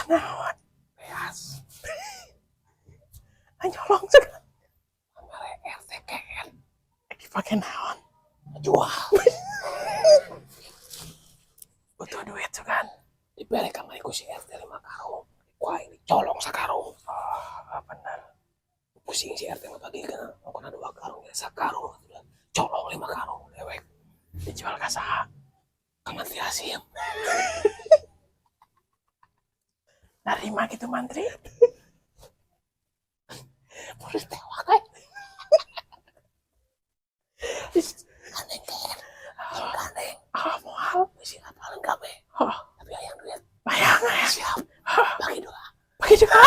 Kanaon? Beas. Nyolong segala. Mere RT KN. Dipake naon? Jual. Butuh duit tuh kan. Dibere kamari ku si RT 5 karung. Ku aing dicolong sakarung. Oh, bener. Pusing si RT ngabagikeun, pokona 2 karung ya sakarung. Colong 5 karung dewek. Dijual ka saha? Ka Mantri Hasim. Narima gitu mantri? Boleh tewak eh. Gandeng kan. Gandeng. Ah, moal. Bisi apalin kabeh. Oh, Tapi hayang duit. bayang ya. Siap. Bagi dua. Bagi dua.